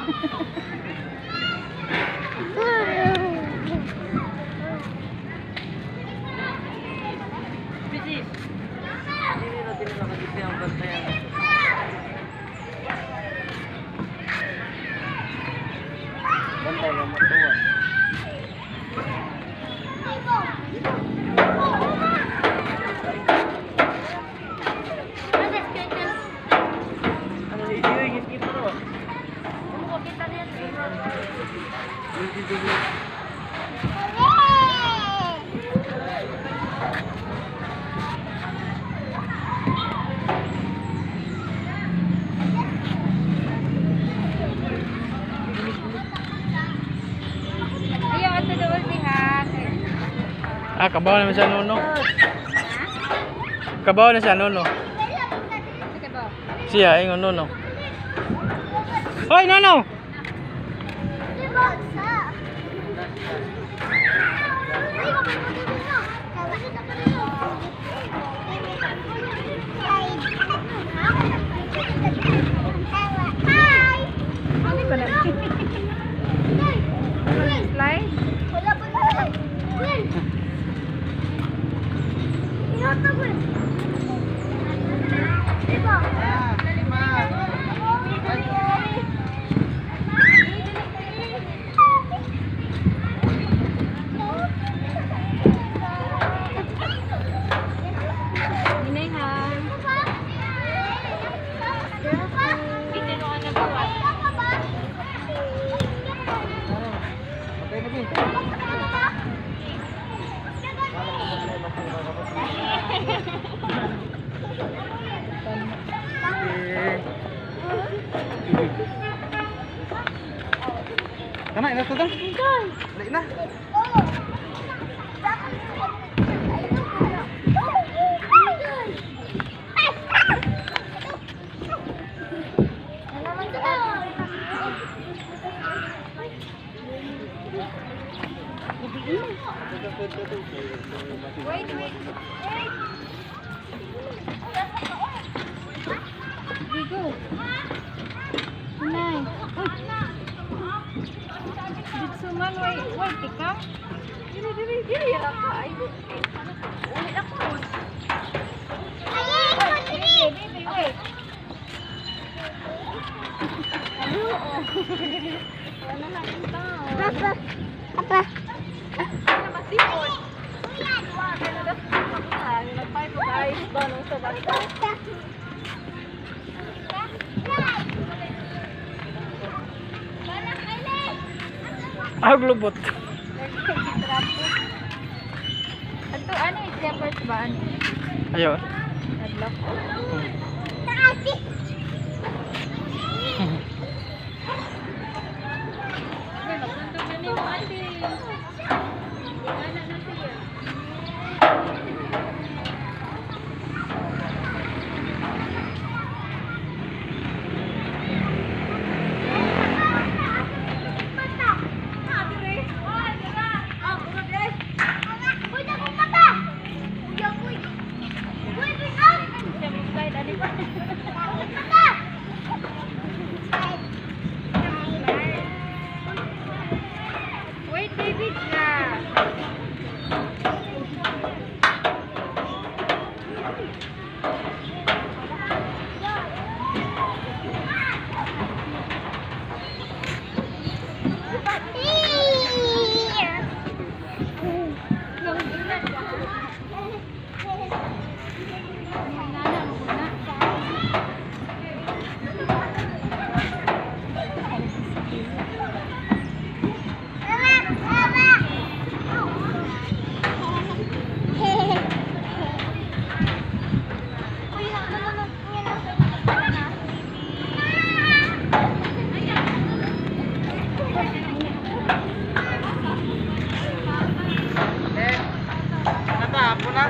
Bisis. Dili na dili na kasi ang bantayan. Bantay mo matuwa. Ano yung ngit ro? Ayaw, ato doon si ha. Ah, kabaw naman siya nuno. Kabaw na siya nuno. Sige ba? Siya, ingon nuno. Hoy, nuno! Ano ba na? Slide? Hinay ha. Bitin mo ka na buwan. Okay na bin. Kana ina to dong. Dali na. Wait, wait. Wait. Gigo. Nay. Uy. Dito man, wait, wait, tika. Dili, dili, dili, yala ka. Ay, uli ako. Baby, baby, wait. Ano? Oh. Wala na akong tao. Ano masipon? Kaya nagpay po guys, banong sa basta. Ah, glubot. Ato, ano yung steppers ba? Ano? Ayaw. Adlock. Ay, magsundo na ni mo, ate. Wala na siya. Siya mag-slide, ano ba? Wait, David na. Eh. Nata po na.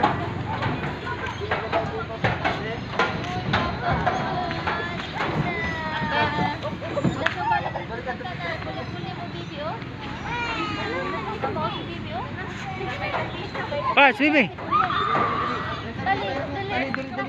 Ah, baby. Dali, dali.